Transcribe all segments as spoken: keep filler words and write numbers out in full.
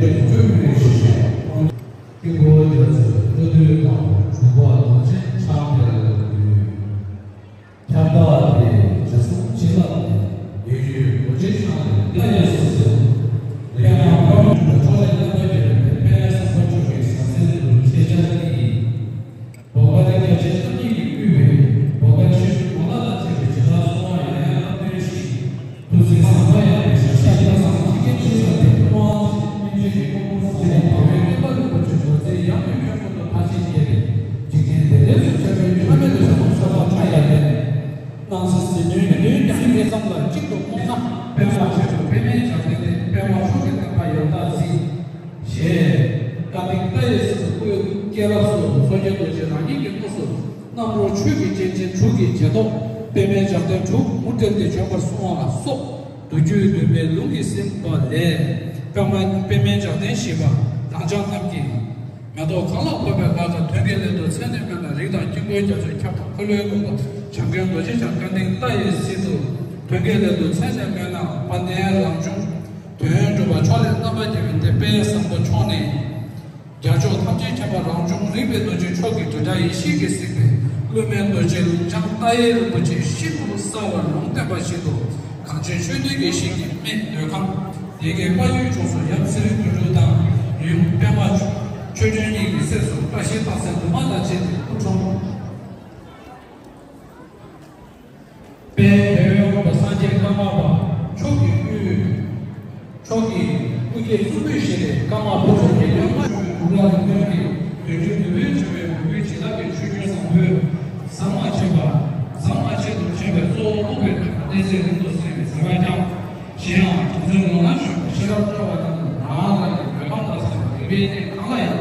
སྐྱབས་སུ་མཆིའོ། ཁྱེད་ཀྱི་རྒྱ་མཚོའི་བཀའ་དྲིན་དང་། འབྲུག་པ་རྡོ་རྗེ་འཆང་དེར་འདུད། ཁྱབ་བདག་དེ་རྗེས་སུ་བྱིན་བརླབས་ནས། ཡིད་བཞིན་རྡོ་རྗེ་འཆང་དེར་བདག་གཉེར་སུ་གསོལ། རིགས་ལྔ་དཔལ་མོ་འབྱུང་པོ་ཕྱོགས་ལས་རྣམ་པར་རྒྱལ་བའི་དཔལ་བཟང་པོ་མཆོག་གི་ཟང་ཟིང་དུ་ཆེད་བཅར་ནི་ཡིན། འབོད་སྒར་སྐྱབས་རྗེ་རྣམ་གཉིས་ཀྱིས་དབུས་པའི་འབོད་སྒར་ཆོས་སྒྲོན་མ་ལ་ལ་བཅས་པའི་རྗེ་ལ་གསོལ་བ་ཡང་ཡང་བསླབ་སྟོན་ཞུས། ཐུགས་བརྩེ་ཟབ་མོ་ཡང་ཞབས་ཕྱི་ལ་སོགས་ཀྱི་སྐད་ཆ་ལ་དེ་ཀོང་སྨིན་ཆེན་གྱི་ཀོང་པོ་སུ་ཆེན་དེ་བའི་བསྟན་པ་རིན་པོ་ཆེ་རྡོ་རྗེ་ཡང་དུ་ཁྱོད་ཀུན་ཏུ་མཐར་ཕྱིན་རྒྱས་པའི་འཇིག་རྟེན་བདེ་ལེགས་སུ་ཁྱབ་པའི་ཕྱོགས་མེད་དུ་ཞབས་ཏོག་ཕྱག་ཐག་ཡར་ལེན། སྣང་སྲིད་ཟིལ་གནོན་གྱི་གདོན་ཀྱང་ངེས་ཙམ་ལ་གཅིག་ཏུ་བསྔོས་ན། པདྨ་ཆེ་ཆུང་པདྨའི་ལྗང་ལྡན་ཏེ། པདྨ་མཆོག་གི་བསྟན་པ་ཡང་དག་འཛིན། ཞེས་བཀའ་དིང་ལྟ་ཡི་སྲིད་དུ་བཀོད། སྐྱེས་རབས་སུ་མཚོ་རྒྱལ་རྡོ་རྗེ་རང་ཉིད་ཀྱི་དངོས་སུ་རྣམ་རོལ་ཆོས་ཀྱི་སྤྱན་ཆེན་དྲུག་གི་རྗེས་ཐོག་པདྨའི་ལྗང་ལྡན་དྲུག་མུ་སྤྲེལ་ཏེ་བྱོན་པར་གསུངས་པ་ལ་སོགས། མདོ་རྒྱུད་འདུས་པའི་ལུང་གིས་ཟིན་པ་ལས། པདྨ་པདྨའི་ལྗང་ལྡན་ཞེས་པ་རང་ཅག་རྣམས་ཀྱི་མེ་ཏོག་གང་ལ་ཕོག་པའི་ལྷ་ཁང་དོན་གྱི་སླད་དུ་མཚན་ནས་སྨོས་ན། རིགས་དང་དཀྱིལ་འཁོར་རྒྱ་མཚོའི་ཁྱབ་བདག་འཁོར་ལོའི་མགོན་པོ་བྱམས་མགོན་རྡོ་རྗེ་འཆང་། བཀའ་དིང་ལྟ་ཡི་སྲིད་དུ་དོན་གྱི་སླད་དུ་མཚན་ནས་སྨོས་ན། དཔལ་ལྡན་རང་བྱུང་དོན་གྲུབ་པ་ཕྱོགས་ལས་རྣམ་པར་རྒྱལ་བའི་དེད་དཔལ་བཟང་པོ་མཆོག་ནི། རྒྱལ་མཆོག་ཐམས་ཅད་མཁྱེན་པ་རང་བྱུང་རིག་པའི་རྡོ་རྗེ་མཆོག་གི་དྲིལ་བསྒྲགས་ཡེ་ཤེས་ཀྱིས་གཟིགས་པའི་བློ་དམན་རྡོ་རྗེ་ལུང་བྱང་ལྟ་ཡི་རིན་པོ་ཆེ་ཤིན་ཏུ་གསལ་བར་ལུང་བསྟན་པ་བཞིན་དུ། གངས་ཅན་ཆོས་ལྡན་གྱི་ཞིང་ནི་སྨད་མདོ་ཁམས། དེ་གའི་དཔལ་ཡུལ་ཕྱོགས་སུ་ཡབ་སྲས་དོན་གྲུབ་དང་ཡུམ་པདྨ་ཆོས་སྒྲོན་གཉིས་ཀྱི་སྲས་སུ་བཀྲ་ཤིས་རྟགས་གསལ་ནུ་མ་དང་བཅས་ཏེ་སྐུ་འཁྲུངས། དཔལ་དོན་ཡོད་པ་སངས་རྒྱས་ཀརྨ་པ་མཆོག་གི་སྐུ། མཆོག་གི་སྐུ་སྐྱེ་གཙུག་ཕུད་བཞེས་ཏེ་ཀརྨ་པ་མཆོག་གི་ཡོན་མ་ཞུ་གུ་ར་ལ་སྟོན་ཏེ། དོན་ཆེན་ནུས་པའི་བྱ་བའི་འོད་སྐུའི་བྱིན་རླབས་ཀྱི་ཆུ་རྒྱུན་བཟང་པོས་ཟམ་མ་ཆད་པ། ཟམ་མ་ཆད་དུ་བྱོན་པའི་གཙོ་བོ་རྟོགས་པའི་བདག་ཉིད་གནས་ཚད་རིང་དུ་གསལ་བའི་ཟེར་བ་ཀྱང་། གཞན་ཡང་རྒྱ་མཚོའི་ལུང་ན་བཞུགས་པའི་ཤེས་རབ་སྤྲོ་བ་རྣམས་རང་རང་གི་འདོད་ཁམས་དང་མཚུངས་པའི་རིག་པའི་གནས་གང་ལ་ཡང་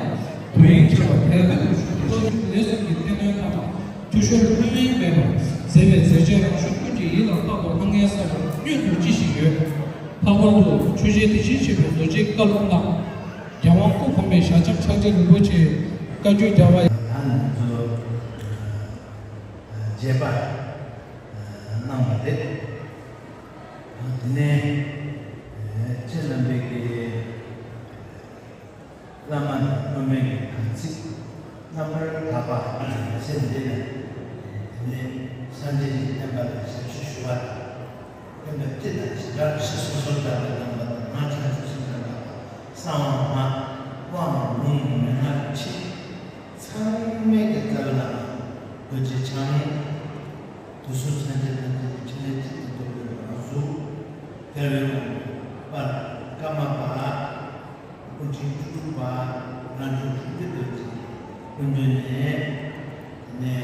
དོན་ཡིད་ཆེས་པ་དད་པ་དང་ཤུགས་ཀྱིས་སྟོབས་ཆེན་ལས་གསུམ་གྱི་བསྟན་དོན་མཐའ་དག་འཐུས་ཤོར་ལྷོད་མེད་མེད་པར་མཛད་པའི་མཛད་རྗེས་རང་ཤུགས་ཀུན་གྱིས་ཡིད་ལ་རྟག་ཏུ་ལྷང་ངེར་གསལ་བར་མྱུར་དུ་ཅི་ཞིག་ཡོད། ལྷག་པར་དུ་ཆོས་རྗེ་དེ་བཞིན་གཤེགས་པའི་རྡོ་རྗེའི་བཀའ་ལུང་དང་། རྒྱལ་དབང་སྐུ་གོང་མའི་ཞལ་ཆེམས་ཕྱག་རྗེས་རིན་པོ་ཆེའི་བཀའ་བརྒྱུད་རྒྱལ་བ། ད་ང་ཚོ་མཇལ་པ་གནང་བ་རེད། དེ་ནས་ཁྱེད་རྣམ་པས་ཀྱི། བླ་མ་དང་སློབ་མའི་གི་དམ་ཚིག་རྣམ་པར་དག་པ་ཞེས་འདི་ལ། དེ་ནས་སངས་རྒྱས་ཀྱི་བསྟན་པ་ལ་ཞབས་ཕྱི་ཞུ་བ་དང་། བསྟན་པ་སྤྱི་དང་བྱེ་བྲག་གི་སོ་སོར་བདག་པའི་བསྟན་པ་དང་། ང་ཚོ་སོ་སོར་བདག་པ་གསང་བ་སྔགས་དབང་ལུང་མན་ངག་ཆོས་ཚང་མའི་གི་རྩ་བའི་བླ་མ་རྡོ་རྗེ་འཆང་ནས། དུས་གསུམ་སངས་རྒྱས་ཐམས་ཅད་ཀྱི་ཕྲིན་ལས་གཅིག་ཏུ་རྫོགས་པའི་ངང་གཟུགས། དེ་བས་དཔལ་ཀརྨ་པ། སྐུ་ཕྲེང་བཅུ་དྲུག་པ་རང་བྱུང་ཐུགས་ཀྱི་རྡོ་རྗེ་སྐུ་མདུན་ནས། དེ་ནས་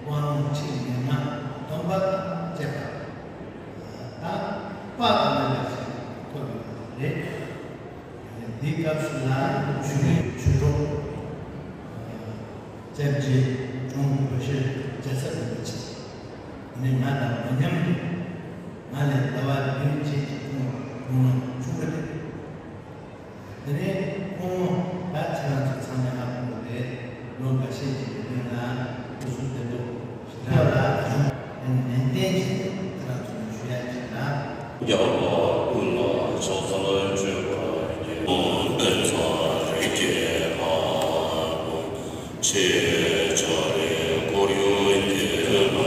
དབང་ལུང་ཁྲིད་མན་ངག་སྡོམ་པ་དང་བཅས་པ་དང་། དཔལ་དང་ལྡན་པ་ཞིག་ཐོབ་ཡོད་པ་རེད། འདིའི་སྐབས་སུ་ལ་ཆོས་ཆོས་གྲོགས་སྐྱབས་རྗེ་ཇོ་བོ་རིན་པོ་ཆེ་རྒྱལ་ཚབ་རིན་པོ་ཆེ། དེ་ནས་ང་དང་མ་མཉམ་དུ་ང་ལས་ཟླ་བ་བདུན་རྗེས་ཀྱི་ཁོང་ཁོང་ཆུང་བ་རེད། དེ་ནས་ཁོང་ད་ཁྱེད་རང་ཚོ་ཚང་མས་ཧ་གོ་གི་རེད། ལོ་འགའ་ཤས་ཀྱི་རིང་ལ་སྐུ་གཟུགས་བདེ་པོ་ཞེ་དྲག་ལ་བྱུང་། དེ་ནས་ནན་ཏན་གྱིས་ཁྱེད་རང་ཚོ་ལ་ཞུ་ཡ་བྱེད་ན། རྒྱལ་བ་ཀུན་ལ་ཕྱག་འཚལ་མཆོད་པར་བགྱི། ཀུན་ཏུ་བདེན་མཛད་རིགས་ཀྱི་ལྷ། ཆེ་ཆ་རེ་འཁོར་ཡུལ་གྱི་ལམ་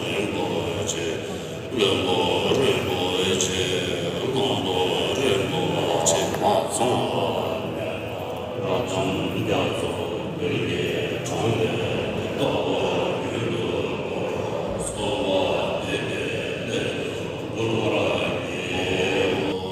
རིན་པོ་ཆེ། བློན་པོ་རིན་པོ་ཆེ། ཀོང་པོ་རིན་པོ་ཆེ། མ་ཚང་བ་མེད་པ་རབ་འབྱམས་རྒྱ་མཚོ་ཀུན་གྱི་གྲངས་ལས་བརྟག་པ་རྒྱུད་དུ་གསོལ་བ་འདེབས་པའི་སླད་དུ་འབུལ་བར་བགྱིའོ།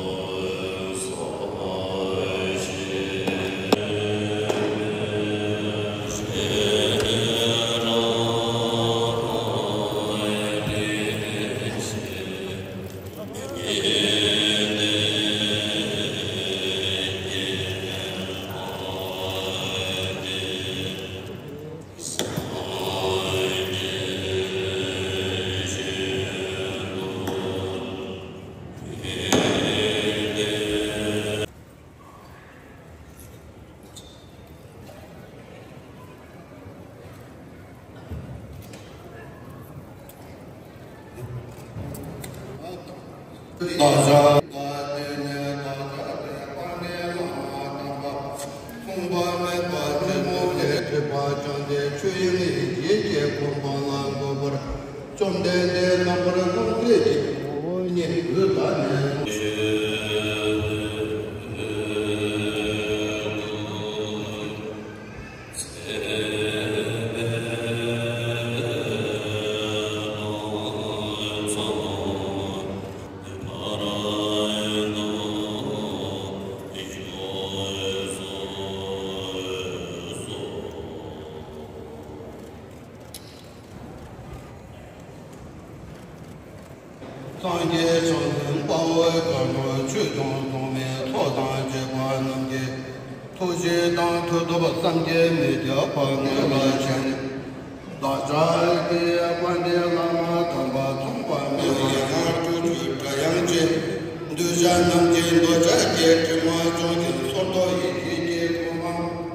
ཆོས་དབྱིངས་ཡེ་ཤེས་ཀྱི་གོ་འཕང་ལ་འགོད་པར་བཅོམ་ལྡན་འདས་རྣམ་པར་སྣང་མཛད་ཀྱི་སྙིང་པོའི་ལྷ་ནས། སངས་རྒྱས་བྱང་སེམས་དཔའ་བོའི་དཀར་པོ་ཆོས་སྐྱོང་སྲུང་མའི་ཚོགས་དང་བཅས་པ་རྣམས་ཀྱི་ཐུགས་རྗེ་དང་མཐུ་སྟོབས་བསམ་གྱིས་མི་ཁྱབ་པ་དངོས་ལ་བྱོན། བདག་ཅག་གི་དཔལ་ལྡན་བླ་མ་དམ་པ་མཚུངས་པ་མེད་པ་ཡང་སྤྲུལ་སྤྲུལ་སྒྲ་དབྱངས་ཅན། གདུལ་བྱ་རྣམས་ཀྱི་འདོད་ཆགས་ཀྱི་དྲི་མ་སྦྱོང་ཞིང་སོར་རྟོག་ཡེ་ཤེས་ཀྱི་གོ་འཕང་།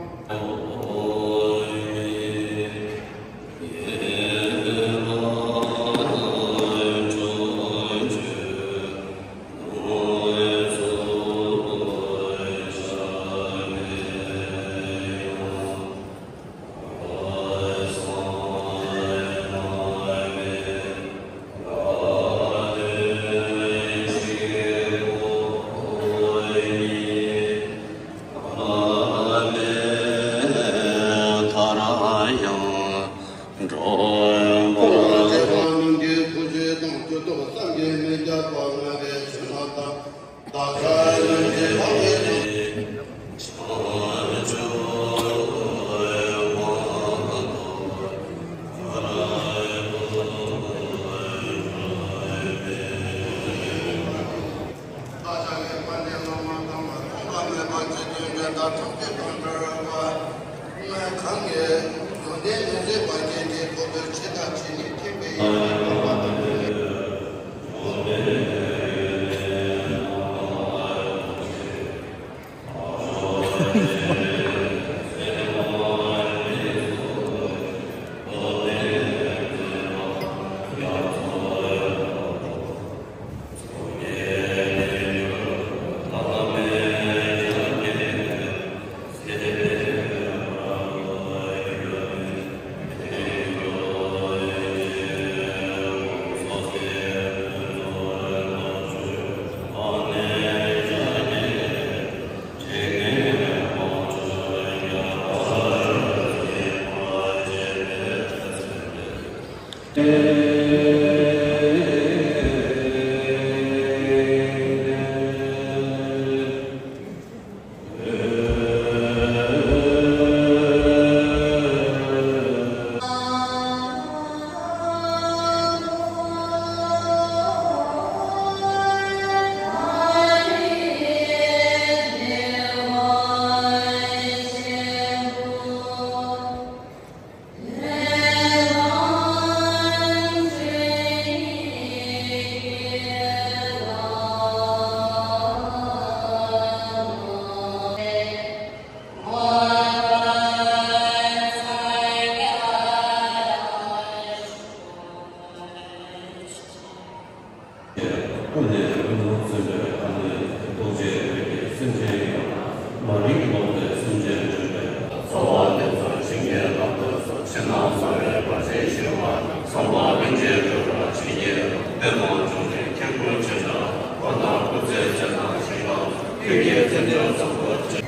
ཀུན་ནས་ཀུན་ཏུ་བརྩོན་པའི་བླ་མའི་ཐུགས་རྗེས་བོད་ཀྱི་སེམས་ཅན་ཡོངས་ལ་མ་རིག་ལོག་པའི་སེམས་ཅན་བཅོམ་པའི་ཚོགས་པ་འདི་ཚོ་ཇི་སྙེད་ལག་ཏུ་སོང་། ཕྱི་ནང་གསང་བའི་བར་ཆད་ཞི་བ་དང་། ཚངས་པ་སྤུན་མཆེད་འགྲུབ་པར་བྱེད་ཉིད་དང་། པདྨ་འབྱུང་གནས་སྐྱེ་དགུའི་མཆོད་བྱ་དང་། འཁོར་དང་སྐུ་ཚེའི་རྩེ་དང་ཞིང་ཁམས་དང་། ཁྱོད་ཀྱི་བརྩེ་འཇོར་བཟང་པོ་ཅན།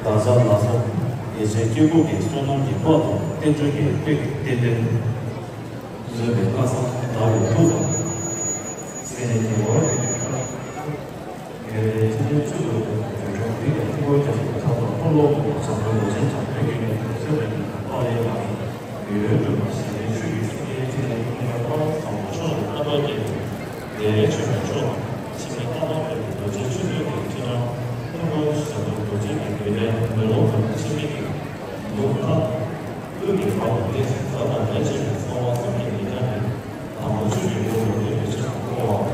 བདག་ཅག་ལ་སོགས་ཡེ་ཤེས་སྐྱེ་དགུ་གི་བསོད་ནམས་ཀྱི་དཔལ་དང་བསྟན་བཅོས་ཀྱི་དཔལ་གྱི་རྟེན་འབྲེལ། བཟོད་པའི་སྐལ་བཟང་དག་པའི་ཐུགས་དང་། སེམས་ཉིད་ཀྱི་ངོ་བོ། ཡོན་ཏན་ཆེན་པོའི་ཚུལ་དུ་བསྒོམས་པའི་འགྲོ་དྲུག་ལས་ཐུན་འགོར་རྒྱ་མཚོའི་མཐའ་དང་ལྷོ་ལོགས་ཀྱི་བྱང་ཆུབ་ལུས་ཅན་དང་བོད་ཀྱི་མི་དང་སེམས་ཅན་གྱི་དཔལ་ལྡན་ལ་ཡོན་སྒྲུབ་པ་ཞིག་ནི་ཆོས་ཀྱི་སེམས་ཅན་ཕྲིན་ལས་ཀུན་ལ་དཔལ་བཟང་པོ་མཆོག་ཏུ་རྣམ་པར་རྒྱལ་བའི་ལས་ཆོས་ཀྱི་མཆོག་དང་། ཕྱི་མའི་རྟག་པ་ཀུན་ཏུ་རྡོ་རྗེ་ཆོས་སྐྱོང་གི་ཕྲིན་ལས། ཀུན་ཏུ་བཟང་པོའི་རྡོ་རྗེ་གི་འདུལ་བའི་མེ་ལོང་དུ་ཕྱིན་མི་གི་ལུགས་ལ། ཀུན་གྱི་བར་དུ་གནས་ཤིང་ཟབ་དང་ལྷན་ཅིག་ཏུ་གསང་བ་བསམ་གྱིས་མི་ཁྱབ་པའི་དང་པོ་ཆོས་ཀྱི་འོད་ཀྱི་ལུས་ཀྱི་ཕྱིར་བསྐོར་བ།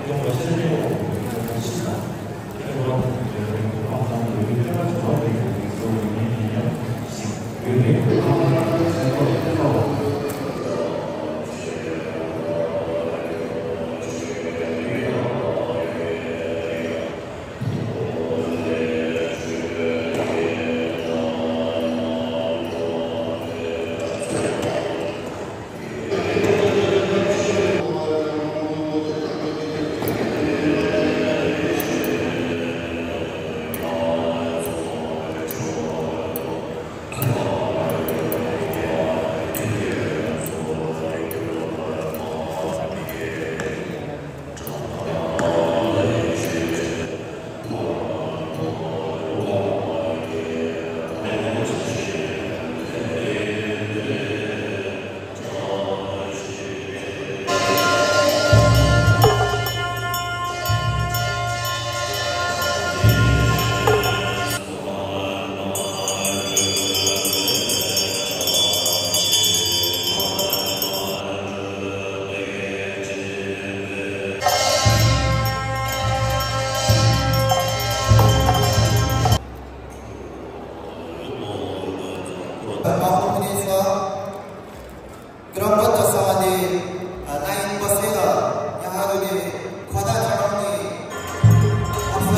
སྟོན་པ་སྤྱན་རས་གཟིགས་ཀྱི་སྐུ་ཕྱི་དང་། ཁྱད་པར་དུ་འདོད་པའི་གོ་འཕང་དང་འདོད་པའི་ཕན་པ་བྱེ་བྲག་པའི་ཡོན་ཏན་གསོལ་བ་ཉིད་ནས་ཉམས་ཤིང་། ཡོན་ཏན་གོ་འཕང་ལ་ཞེན་པ་ལས་ཐར་བ། དམག་དཔོན་གཉིས་ས། གུ་རམ་བུ་ཏ་ས་ནི་ལ་ཡིན་པ་སེ་ལ་ཡ་ཧ་རུ་ནི་ཁོ་ད་ཆ་རང་ནི་ཨ་ས།